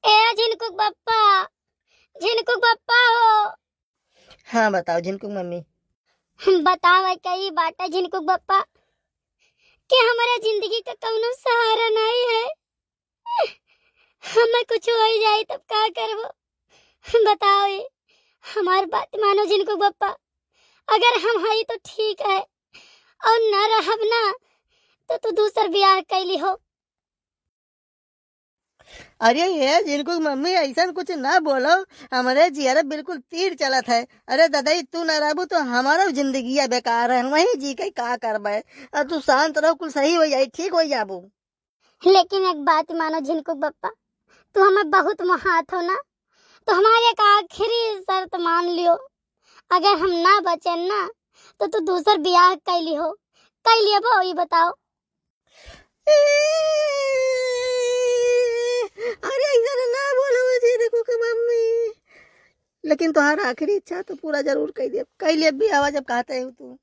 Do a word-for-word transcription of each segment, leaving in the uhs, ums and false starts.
ए झिनकुक बप्पा, झिनकुक बप्पा हो। हाँ, बताओ झिनकुक मम्मी। बताओ, है कई बात है झिनकुक बप्पा कि हमारे जिंदगी का कौनो सहारा नहीं है। हमें कुछ हो ही जाए तब का करबो? बताओ, ए हमार बात मानो झिनकुक बप्पा, अगर हम हई तो ठीक है, और न रहब ना तो तू दूसर बियाह कैली हो। अरे ये झिनकुक मम्मी, ऐसन कुछ ना बोलो, हमरे जियरा बिल्कुल तीर चलत है। अरे ददई, तू ना रहबू तो हमारो जिंदगिया बेकार है, हम वहीं जी के का करबे? अब तू शांत रहो, कुल सही हो जाई, ठीक हो जाबू। लेकिन एक बात मानो झिनकुक बप्पा, तू हमें बहुत मोहात हो ना, तो हमारी एक आखिरी शर्त मान लियो, अगर हम ना बचेन ना तो तू दूसर बियाह कैली हो, कैली हो, ई बताओ। अरे ऐसा ना बोलो झिनकुक मम्मी, लेकिन तुम्हारा आखिरी इच्छा तो पूरा जरूर कर दिया, कर लिया भी आवाज अब कहते हो तू।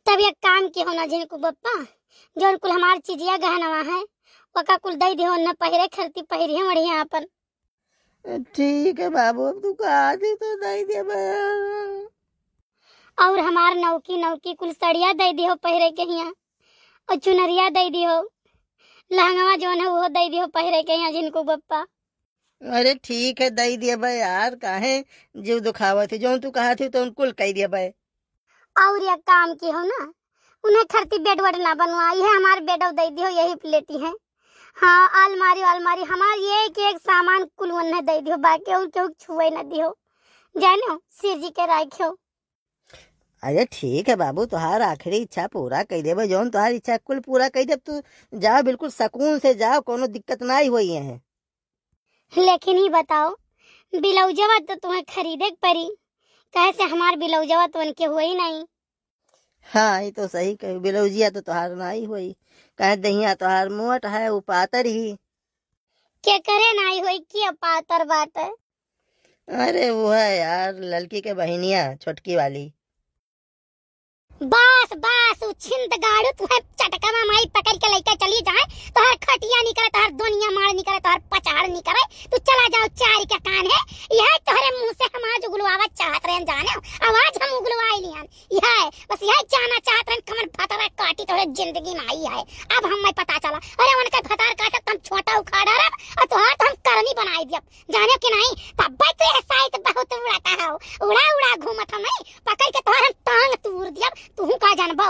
तब एक काम की हो ना झिनकुक बप्पा, जौन कुल हमार चिजिया गहनवा है, ओका कुल दई दिहो, न पहिरे खरती पहिरी है बढ़िया अपन। ठीक है बाबू, अब तू कहा थी तो दई दिया बे। और हमार नौकी नौकी कुल सड़िया दई दिहो पहिरे के हिया, और चुनरिया दई दिहो, लहंगवा जौन है वो दई दिहो पहिरे के हिया झिनकुक बप्पा। अरे ठीक है, दई दिया बे यार, काहे जीव दुखावत है, जौन तू कहा थी तो उनकुल कह दिया बे। और एक काम की हो ना, उन्हें खरती बेड वेड ना बनवा, ये हमार बेडो दई दिहो, यही पे लेटी है। हाँ, अलमारी अलमारी हमार एक एक सामान कुल उन्हें दई दिहो, बाकी और केहू छुए न दिहो, जानो सिर जी के राखियो। अरे ठीक है बाबू, तुहार आखिरी इच्छा पूरा कर देबे, जौन तुहार इच्छा कुल पूरा कर देब। तू जाओ, बिल्कुल सुकून से जाओ, कोनो दिक्कत ना ही होई है। लेकिन ही बताओ, ब्लाउजवा तो तुम्हें खरीदे के पड़ी, कहे से हमार ब्लाउजवा तो उनके हुए ही नहीं। हाँ, ये तो सही कही, ब्लाउजिया तो तुहार ना ही होई, कहे दहिया तुहार मोट है, वो पातर ही। के करे ना ही होई, के पातर बाटे? अरे वो है यार, लड़की के बहिनिया, छोटकी वाली। बस, बस, उछिंद गाड़ू, तुहे चटकवा माई पकड़ के लइके चली जाए, तोहर खटिया निकरे, तोहर दोनिया मार निकरे, तोहर पचाड़ निकरे, तू चला जाओ चारी के कान है। यह तोहरे मुंह से हम आज उगलवावा चाहत रहे जाने, अब आज हम उगलवाई लिहन। यह, बस यह जाना चाहत रहे, कमन भतरा काटी तोहरे जिंदगी में आई है। अब हम मैं पता चला, अरे उनके भतार काटत हम छोटा उखाड़ा रब, और तोहर तो हम करनी बनाई दियब। जाने के नहीं, तब्बे तो ये साइत बहुत उड़ाता है, उड़ा उड़ा घूमत हम नहीं, पकड़ के तोहर हम टांग तूर दियब, तू का जानबो।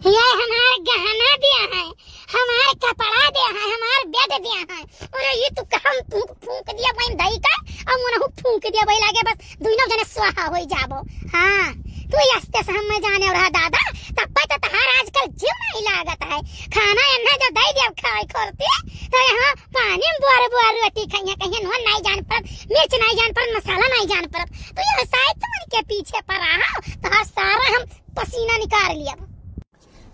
ये हमार गहना दिया है, हमार कपड़ा दिया है, हमार बेड दिया है, अरे ये तू हम फूंक फूंक दिया बहन दई का, और मुनहु फूंक दिया वही लागे बस दोनों जने स्वाहा होई जाबो। हाँ, तू यस्ते से हम मैं जाने रहा दादा, तब्बे तो तहार आजकल जीव नहीं लागत है। खाना एन्ना जो दई दिया खाए खोलती, तो यहाँ पानी में बुआर बुआर रोटी खाइए, कहिए नून नहीं जान परत, मिर्च नहीं जान परत, मसाला नहीं जान परत। तो यह साइत मन के पीछे पड़ा हो, तो हर सारा हम पसीना निकाल लिया।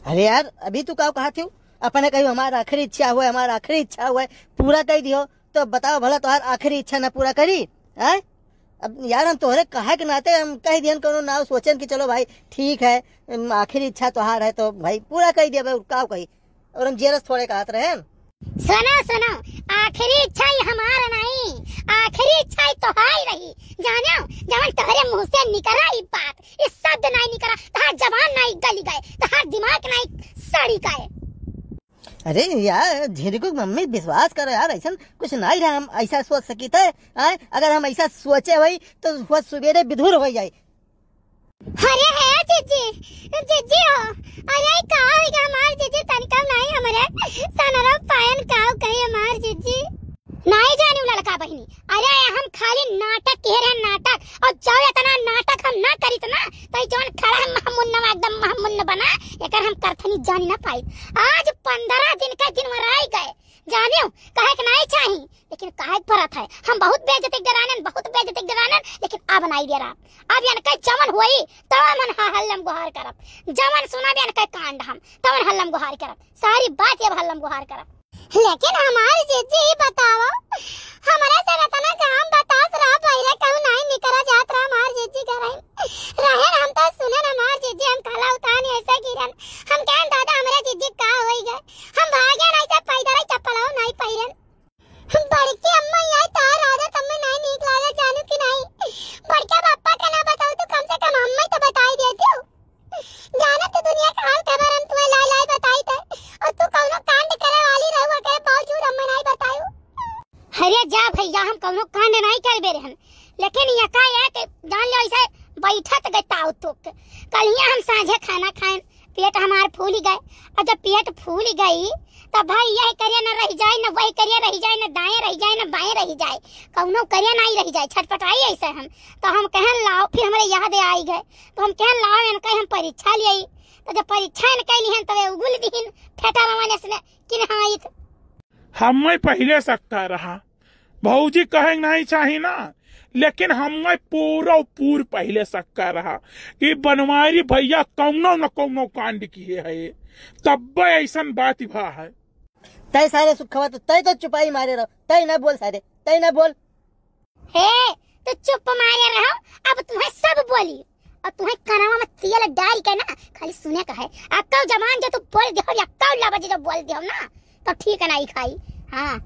अरे यार, अभी तू का कहा थी? अपने कही हमार आखिरी इच्छा हुआ है, हमार आखिरी इच्छा हुआ है, पूरा कर दियो। तो बताओ भला, तोहार आखिरी इच्छा ना पूरा करी? हैं? अब यार, हम तोहरे कहा के नाते हम कह दियन, कोनो नाव सोचन कि चलो भाई, ठीक है, अम, आखिरी इच्छा तोहार है, तो भाई पूरा कह दिया भाई, का कही? और हम जेरस थोड़े कहत रहे। सुनो, सुनो, आखिरी इच्छा ही हमार नहीं, आखिरी इच्छा ही तोहार रही। जानो, जवन तोहरे मुंह से निकला ई बात, ई शब्द नहीं निकला, तोहार जबान नहीं गली गए, तोहार दिमाग नहीं सड़ी गए। अरे यार, झिनकुक मम्मी, विश्वास करो यार, ऐसन कुछ नहीं रहा, हम ऐसा सोच सकित है। आय, अगर हम ऐसा सोचे होई, तो हुआ सुबेरे विधुर हो जाए। अरे हे जिज्जी, जिज्जी हो, अरे का हो गया हमार जिज्जी, तनिका नहीं हमरे सनरव पायन का हो कही हमार जिज्जी। नहीं जानी उ लड़का बहिनी, अरे हम खाली नाटक कह रहे नाटक, और जब इतना नाटक हम ना करित ना, तो ई जौन खड़ा है महमुन्ना एकदम महमुन्न बना, एकर हम करथनी जानी ना पाई। आज पंद्रह दिन का दिन वराई गए, जानियो, कहे के नहीं चाही, लेकिन कहे के परत है। हम बहुत बेइज्जती के डरानन, बहुत बेइज्जती के डरानन, लेकिन अब नहीं डरा। अब इनके जवन होई, तवन हल्लम गुहार करब। जवन सुनब इनके कांड हम, तवन हल्लम गुहार करब। सारी बात ये अब हल्लम गुहार करब। लेकिन हमार जिज्जी, ई बताओ, हमरे से इतना काम बतास रहा, पहले कहूँ नहीं निकला जात रहा हमार जिज्जी घर। रहेन हम तो सुनेन हमार जिज्जी, हम काला उतान ऐसे गिरन। हम कहन दादा हमरे जिज्जी का होई गए। हम भागेन ऐसे पैदल ही चप्पल हो नहीं पहिरन। बड़की अम्मा यही तार अरे जा भइया, हम कउनो कांड नाहीं करबे रहन, लेकिन एकाएक जान लो अइसे बैठत गए ताव तोक। कलिया हम साँझे खाना खाएन, पेट हमार फूलि गए। अउर जब पेट फूलि गई, तब भइया एह करिया न रहि जाए, न वही करिया रहि जाए, न दाएँ रहि जाए, न बाएँ रहि जाए, कउनो करिया नाहीं रहि जाए, छटपटाई अइसे हम। तो हम कहेन लाव, फिर हमरे याद आई गए, तो हम कहेन लाव एनका हम परीक्षा लियाई। तो जब परीक्षा एनका लिहन, तब उगुल दिहिन फेटा रवाने से कि हाँ, इत हम्मै पहिले सक्का रहा, भौजी कहे नाहीं चाही ना, लेकिन हम्मै पूरा पूर पहिले सक्का रहा कि बनवारी भइया कउनो न कउनो कांड किहे है, तब्बे अइसन बात भा है। तै सारे सुखवा तो, तै तो चुपाई मारे रहो, तै ना बोल सारे, तै ना बोल। हे, तू चुप मारे रहो, अब तुम्हें सब बोली। अउर तुम्हें कनवा में तेल डारि के ना, खाली सुने का है। अक्कौ जबान जो तू बोल दिहो, अक्कौ लबज जो बोल दिहो ना, तो ठीक नाहीं खाई। हाँ,